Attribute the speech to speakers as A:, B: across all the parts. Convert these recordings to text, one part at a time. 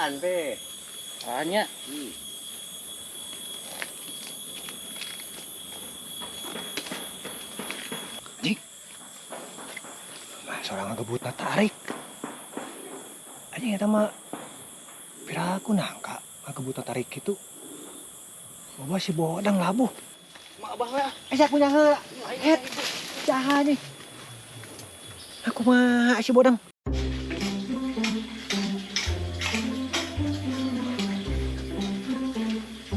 A: Nangkaan pe.
B: Tanya.
C: Anjing. Mah sorang ngegebutna tarik. Anjing eta mah piraku nangka ngegebutna tarik kitu. Loba si bodang labuh.
B: Mak abah we ah.
C: Eh sia punya heula. Het. Jaha nih. Aku mah si bodang.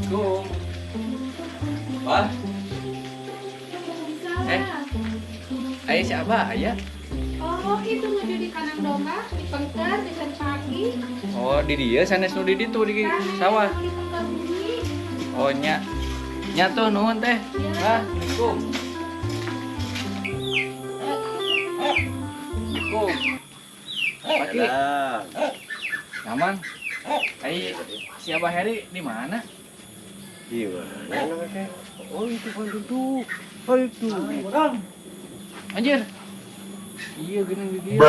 B: Tuh. Wah,
D: Bisa.
B: Eh. Aya si abah aya.
D: Oh, itu nuju di kandang domba, di pengker, di pagi.
B: Oh, di dieu sanes nu di ditu di sawah.
D: Di pengker bumi.
B: Oh, nya. Nya tuh nuhun teh.
D: Ya.
B: Ah, Assalamualaikum. Assalamualaikum. Paki, nyaman. Ai si Abah Heri di mana?
A: Di mana teh? Oh, itu kan duduk. Oh, itu.
C: Bodang.
B: Anjir. Iya geuning di dieu.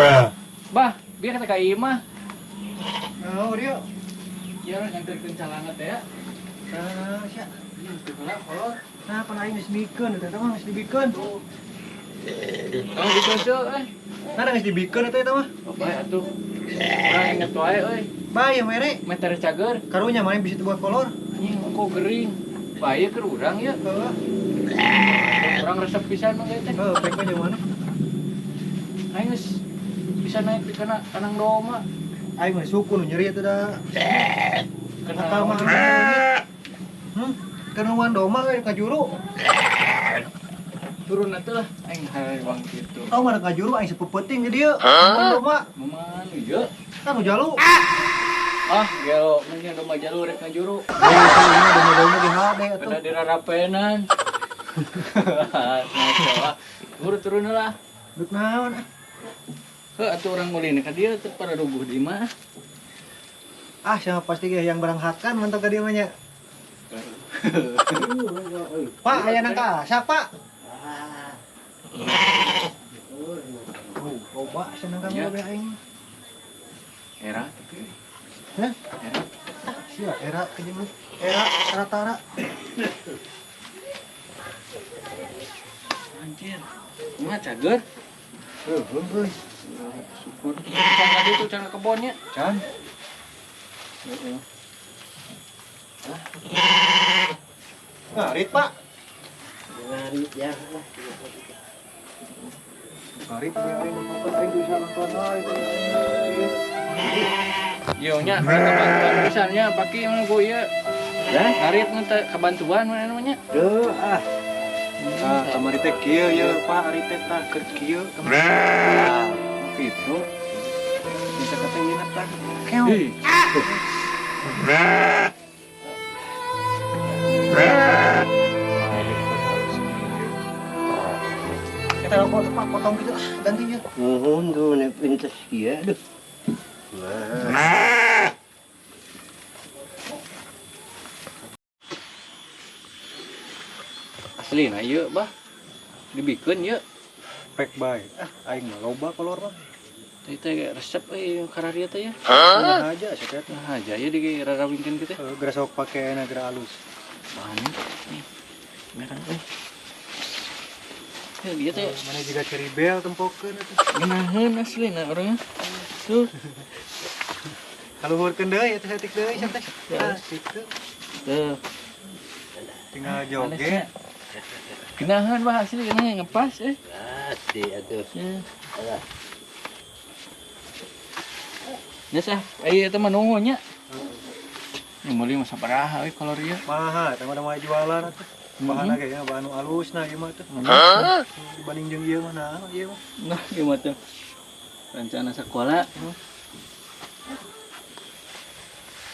B: Bah, biar kata ka imah.
C: Nah, dia.
B: Iya, nganterkeun calana teh ya.
C: Nah, sia.
B: Iya, teu heula kolor.
C: Nah, pan aing geus mikeun eta mah geus dibikeun.
B: Tong dikeuseuh eh.
C: Nah, geus dibikeun eta mah.
B: Oh, bae atuh. Urang inget wae euy.
C: Bae mere.
B: Meter cager.
C: Karunya mana bisa buat kolor.
B: Anjing kok gering. Bae keur urang ya.
C: Heeh.
B: Urang resep pisan mah teh.
C: Heuh, pek mah jeung mana?
B: Aing geus bisa naik di kana kandang domba.
C: Aing mah suku nu nyeri eta da.
B: Kena
C: Akal mah. Kenuan domba we ka juru.
B: Turun atuh lah aing hayang kitu.
C: Tau mah ka juru aing sepeupeting di dieu. Kenuan domba.
B: Maman ieu.
C: Kan nu jalu.
B: Ah, gelo mending domba jalu rek ngajuru.
C: Heuh, domba-domba ge hade atuh.
B: Kada dirarapenan. Nah, buru turun lah.
C: Duk naon ah.
B: Heuh atuh urang ulin ka dieu teu pada ruguh di imah.
C: Ah, siapa pasti ge yang beranghakan mantap ka dieu mah nya. Pak, aya nangka asa, Pak. Oh, loba asa nangka
B: Ya.
C: mah aing.
B: Era tapi
C: Hah?
B: era.
C: Sia era ke jeung era rata-rata.
B: Anjir. Kumaha cager?
C: Heuh, heuh.
B: Syukur. Can tadi tuh can kebonnya.
C: Can.
B: Heeh.
C: Ngarit, Pak.
A: Ngarit ya.
C: Ngarit we aing nonton aing bisa nonton wae.
B: Yo nya kabantuan pisan nya paki mana ku ieu.
A: Hah?
B: Ngarit nu teh kabantuan mana namanya?
A: Duh, ah.
C: Ah, kamari teh kieu ye, Pak, ari teh tah keur kieu kamari.
A: Ah,
B: Gitu.
C: Bisa kata ieu tah. Keong.
B: Ih.
C: Kita rokok tuh, Pak, potong gitu ah, ganti ya.
A: Nuhun tuh nih pintas kieu aduh. Nah.
B: Asli nah ieu bah. Dibikeun ieu.
C: Pek bae. Ah, aing mah loba kolor mah.
B: Teh teh resep euy kararia teh ya.
C: Nah aja sia teh.
B: Nah aja ya di rarawingkeun kitu teh.
C: Geura sok pake geura alus.
B: Bahannya nih. Merah euy. Ya dia teh
C: Mana juga ceribel tempokeun atuh.
B: ngeunaheun asli nah orangnya. Tuh.
C: Kaluhurkeun deui atuh saeutik deui sia teh.
B: Ya.
C: Ah, kitu.
B: Tuh.
C: Tinggal joget.
B: Genahan bah asli genahan ngepas eh.
A: Pasti atuh.
B: Ya.
A: Alah.
B: Ya sah, ieu teh mah nuhun nya. Yang meuli mah sabaraha euy kolor ieu.
C: Mahal, teh mah jualan atuh. Bahan ge ya, bahan nu alus nah ieu mah tuh. Dibanding jeung ieu mah nah ieu mah.
B: Nah, ieu mah tuh. Rencana sekolah.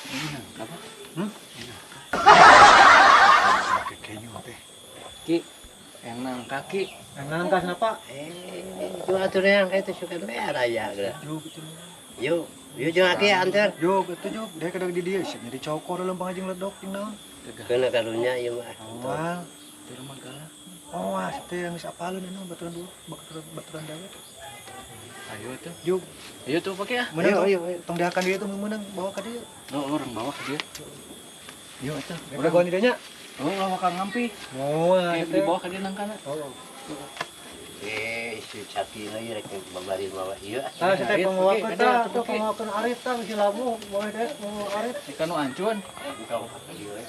B: Ini nangka apa?
C: Hmm? Kayaknya mah teh.
B: Ki, yang nangka ki.
C: Yang nangka kenapa?
A: Eh, itu atuh yang itu suka merah ya. Geura.
C: Jog itu.
A: Yuk, yuk jeung aki antar.
C: Jog itu jog, dia kadang di dia sih jadi cokor lempang aja ngeledok jeung naon.
A: Kena karunya ieu mah.
C: Awal.
B: Di rumah galak.
C: Oh, wah, teh yang geus apaleun anu baturan dulu, baturan baturan dawet.
B: Ayo tuh.
C: Juk.
B: Ayo tuh pakai ah.
C: Menang,
A: Ayo, ayo, ayo.
C: Tong dihakan dia tuh menang bawa ka dieu.
B: Oh, orang bawa ke dia. Ayo atuh.
C: Udah gua nya.
B: Oh, ulah wakang ngampi.
C: Moal
B: Kayak dibawa ke dia nangkana.
C: Oh.
A: Eh, si Caki lagi rek babarin bawa ieu.
C: Tah si teh
B: Arit,
C: penguakeun
B: oke,
C: tah,
B: ada,
C: tuh
B: oke.
C: penguakeun arit tah si labu, bawa deh mau arit.
B: Ikan nu ancuan.
A: Buka ka dieu we.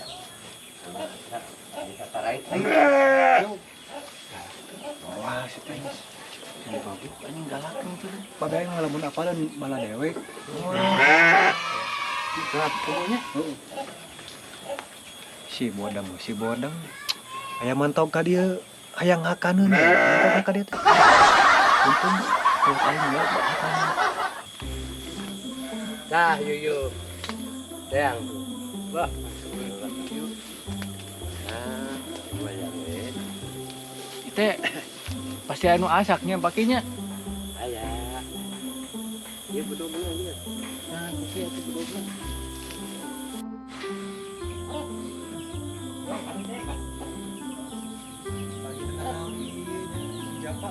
A: Ini katarait.
C: Wah, si teh.
B: Ini bagus anjing galak tuh.
C: Padahal mah lamun apalan malah dewek.
B: Berat pokoknya.
C: Si bodang, si bodang. Aya mantau ka dieu, hayang hakaneun. Mantau ka dieu teh. Untung kalau aing ya hakaneun.
A: Tah, yuyu. Teang. Wah, nah, lumayan we.
B: Itu pasti anu asaknya pakainya.
A: Aya. Ieu bedog ieu.
B: Nah, oke atuh bedogna.
C: Japa.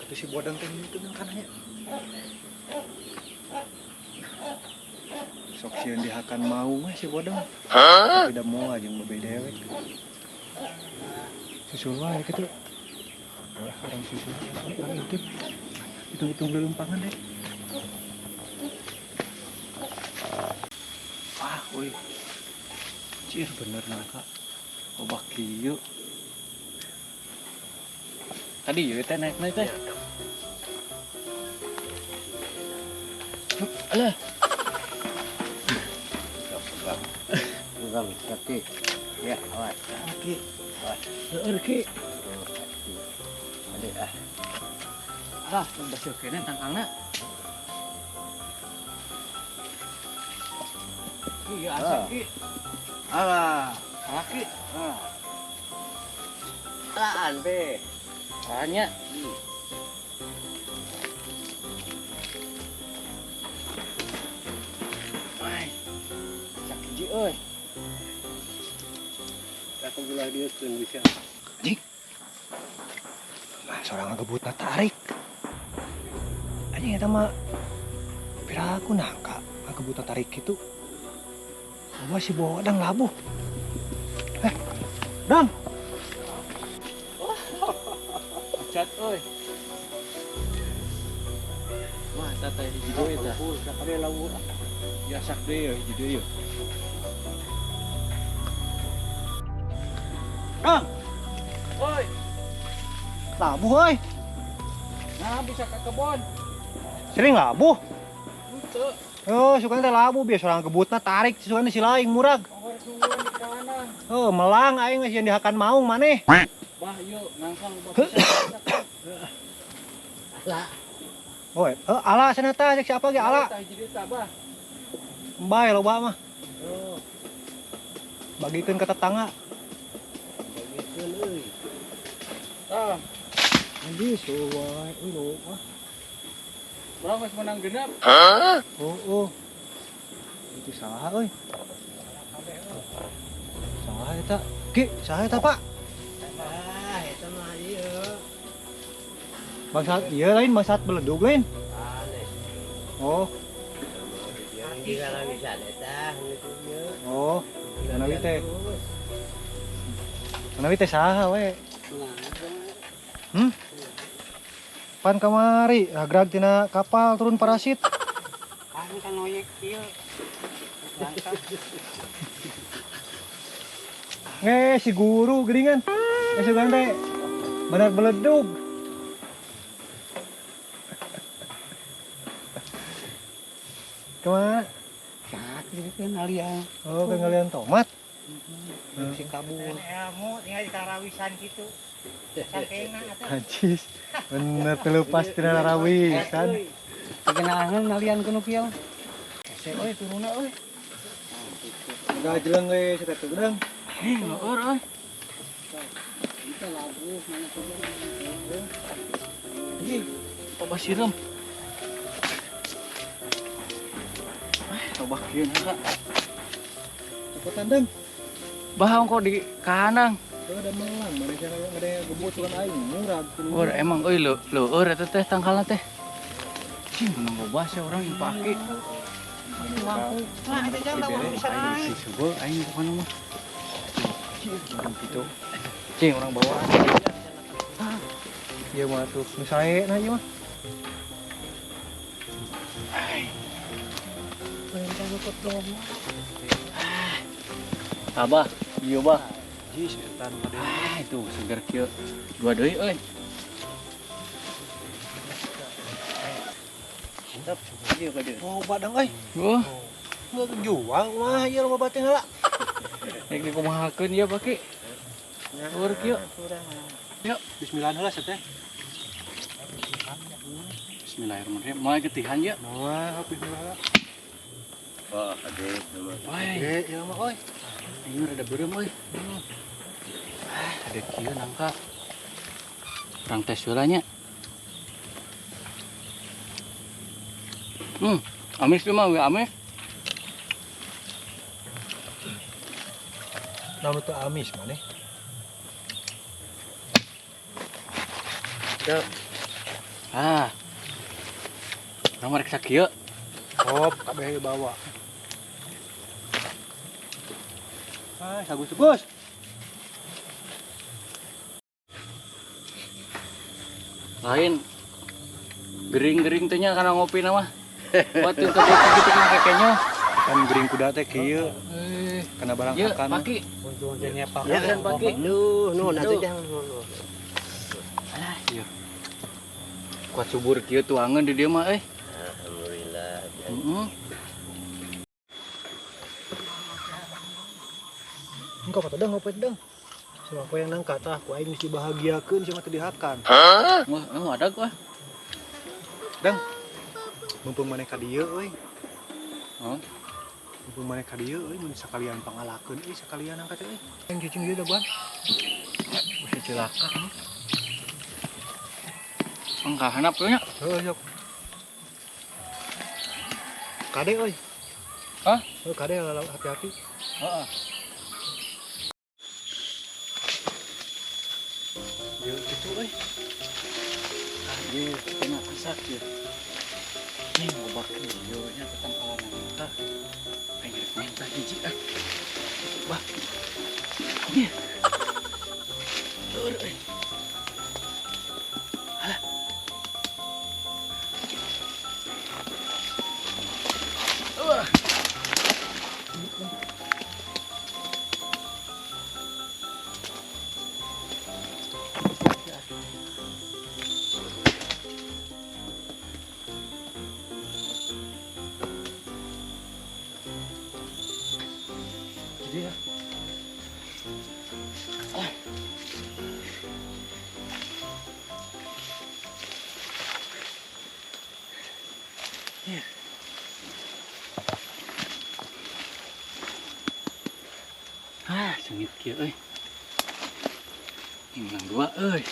C: Itu si bodang teh itu nang kananya. Sok sieun dihakan mau mah si bodang. Tapi da moal jeung babe dewek. Susul wae kitu. Ulah urang susul. Urang intip. Hitung-hitung lelempangan deh.
B: Wah, euy. Cir bener nangka. Loba kieu. Tadi ieu teh naik-naik teh. Alah,
A: Pegang. Pegang, kaki. Ya, awas.
B: ki.
A: Awas.
B: Seueur ki.
A: Ada ah.
B: Alah, tong baseuh keneh tangkalna. Ki, ieu asak ki.
A: Alah.
B: Alah ki.
A: Ah. Alaan be.
B: Tanya. Wah. Cak hiji euy.
A: Aku belah dia keun bisa.
C: Anjing. Mah sorang ngegebutna tarik. Anjing eta mah piraku nangka ngegebutna tarik kitu. Loba si bodang labuh. Eh, Dang.
B: Cat euy. Wah, eta teh hiji deui tah.
A: Sakade lawu.
B: Biasak deui hiji deui.
C: Dang,
B: Oi,
C: labuh euy.
B: nah bisa ke kebon.
C: Sering labuh.
B: Henteu.
C: Oh, suka teh labuh biasa orang kebutna tarik suka si laing murag.
B: Power suwun di kanan.
C: Oh, melang aing geus yang dihakan maung maneh.
B: Bah, yuk nangka loba pisan.
C: Oh, eh, ala cenah tah cek siapa ge ala.
B: Tah hiji deui tah, bah.
C: Bae loba mah. Bagikeun ke tetangga.
A: Bagikeun euy.
B: Tah,
C: Anjing suwai euy loba.
B: urang geus menang genep.
C: Oh, oh. Itu saha euy? Saha eta? Ki, saha eta, Pak?
A: Ah, eta mah ieu.
C: Bangsat ieu lain bangsat beledug lain.
A: Aneh.
C: Oh,
A: Yang bisa eta gitu ieu.
C: oh. Manawi teh. Manawi teh saha we? Hmm? Pan kamari, ragrag tina kapal turun parasit.
D: Kan kan oyek kieu.
C: Nge, si guru geuningan. Eh sugan teh benar beledug. Kemana?
D: Sakit kan alian.
C: Oh, ke ngalian tomat.
D: Si kabur. Ilmu tinggal di karawisan gitu. Sakena atuh.
C: Anjis, bener terlepas tina rawisan.
D: Kegenahan ngalian kuno kieu.
B: Hese euy turunna euy.
C: Gajeleng we si teh gedang.
B: Ih, leueur euy.
D: Itu lagu mana tuh.
B: Ih, loba sireum. Ah, loba kieu nangka.
C: Cepetan deng.
B: Bah, kok di kandang.
C: Ada melang, mana cara ada gebut cuman aing murah.
B: Wah, emang euy leueur eta teh tangkalna teh. Cing menang loba sia urang yang pake.
D: Nah, itu jangan lawan bisa naik.
B: Aing si seubeuh aing pokona mah. Cing gitu. Cing urang bawa.
C: Ieu mah tuh nu sae na ieu mah.
B: Abah, ieu bah.
C: Jis eta nu kade.
B: Ah, itu seger kieu. Dua deui euy. Mantap, ieu ka dieu.
C: Oh, badang euy.
B: Wah,
C: Geus jual mah ieu loba batin heula.
B: rek dikumahakeun ieu Baki. Luhur kieu. Yuk,
C: Bismillah heula teh.
B: Bismillahirrahmanirrahim. Moal getihan ya.
C: Moal bismillah.
A: Wah, ade sama.
B: Wah,
C: Eh, ieu mah euy.
B: ini rada beureum euy. Ah, ada kieu nangka. Urang tes heula nya. Amis tuh mah we amis.
C: Naon teu amis maneh?
B: Ah. Urang mah rek sakieu.
C: Hop, kabeh bawa. Ah, sagus Gus.
B: Lain gering-gering teh nya kana ngopi na mah. Batu ke gitu mah kekenyo.
C: Kan gering kuda teh kieu
B: Eh,
C: kana barang
B: ieu
C: hakan.
B: Paki.
D: Untung-untungnya Pak.
A: Ya,
B: Dan Paki.
A: Duh, nuhun atuh
B: Aduh.
A: jang nuhun.
B: Alah, ieu. Kuat subur kieu tuangan di dieu mah euy.
A: Alhamdulillah.
B: Heeh.
C: Engkau kata dang ngopi dang. Sama aku yang nangka tah, ku aing mesti bahagiakeun sama teu dihakan.
B: Wah, oh, ada gua.
C: Dang. Mumpung maneh ka dieu euy.
B: Hah?
C: Mumpung maneh ka dieu euy mun sakalian pangalakeun euy sakalian nangka teh euy. Yang cicing ieu daguan.
B: Bisa celaka. Engkah hanap nya.
C: Heuh sok. Kade euy.
B: Hah?
C: Heuh kade hati-hati.
B: Heeh. Ieu kitu euy. Ah, ieu kena asak ieu. Nih loba kieu nya tetangkalan nangka. Aing rek minta hiji ah. Bah. Ieu. Leur euy. Alah. Wah. Jadi ya. Ah. Iya. Ah, sengit kieu euy. Ini menang dua euy.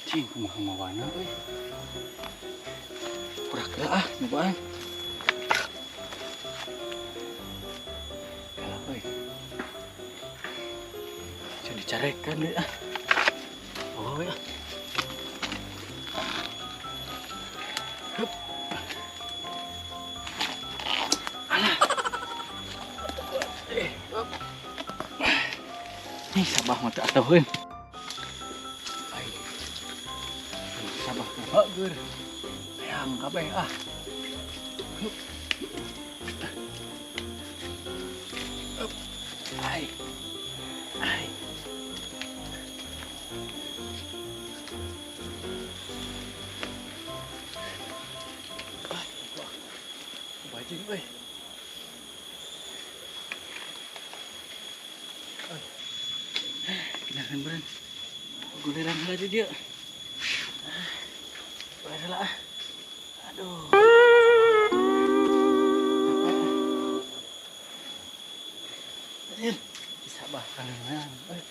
B: Cing, kumaha mawana euy. Kurak ah, nyobaan. Kalah euy. Bisa dicarekan deui ah. Bawa we ah. Hup. Alah. Hup. Nih sabah mah teu atuheun. Ai. Sabah mah heueur. Hayang kabeh ah. Hup. Hup. Ai. Ai. Ai, bajing euy. Kenakan beureun. Guliran heula di dieu. Boleh heula ah. Aduh. Anjir, bisa bah kaleunan euy.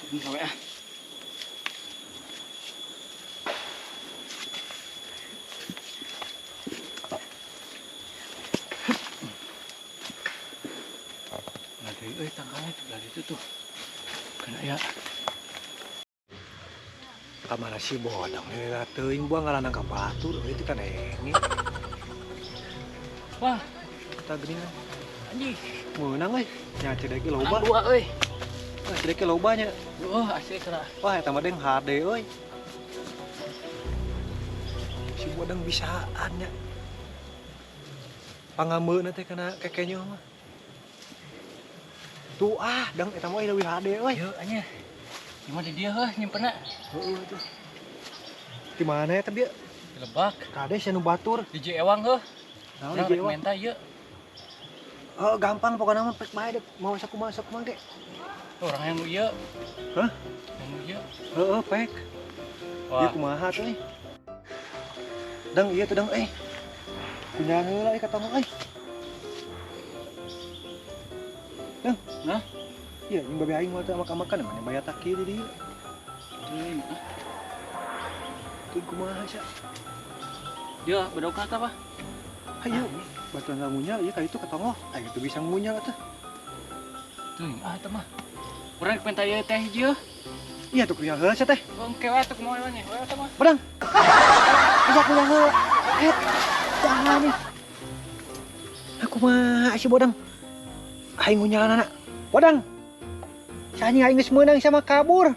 B: Ini kawe ah. Lagi euy tangkalnya di belah itu tuh. Kena ya.
C: Kamana si bodong lila teuing buang ngalanang ka batur euy itu kan engi.
B: Wah,
C: Kita geuningan.
B: anjing.
C: Meunang euy. Nya cedek ge loba.
B: Menang dua euy.
C: Wah, cedek ge loba nya.
B: Oh, asli kena.
C: Wah, eta mah deung hade euy. Si bodong bisaan nya. Pangambeuna teh kana kekenyo mah. Tuh ah, dang eta mah leuwih hade euy.
B: Yuk, anjing. Gimana di dia heuh nyimpenna?
C: Heeh tuh. Di mana eta bieu?
B: Di lebak.
C: Kade sia nu batur.
B: Di Ewang heuh.
C: Naon
B: Urang
C: di
B: rek
C: Ewang?
B: menta ieu.
C: Oh, gampang pokoknya mah pek bae dek mau sakumaha sakumaha ge.
B: Orang yang nu ieu.
C: Hah?
B: Yang nu ieu.
C: Heeh, pek. Ieu
B: Wah,
C: kumaha tuh euy? Dang ieu tuh dang euy. Kunyahan heula euy ka tonggoh euy. Dang.
B: Hah?
C: Iya, jeung babe aing mah teu amak-amakan mana bayar tak kieu di dieu.
B: teuing ah.
C: Teuing kumaha sia?
B: Dia bedogna tah, Pak.
C: Hayu, batuan ngunyal ieu ka itu ka tonggoh. Aing teu bisa ngunyal atuh.
B: Teuing ah eta mah. Urang rek menta ieu teh hiji heuh.
C: Iya tuh kunyal heula sia teh.
B: Oh, engke we atuh kumaha we nya. We eta mah.
C: Bedang. Bisa kunyal heula. Het. Jangan nih. Aku mah si bodang. Aing ngunyalanana. Bodang. Si anjing aing geus meunang sama kabur.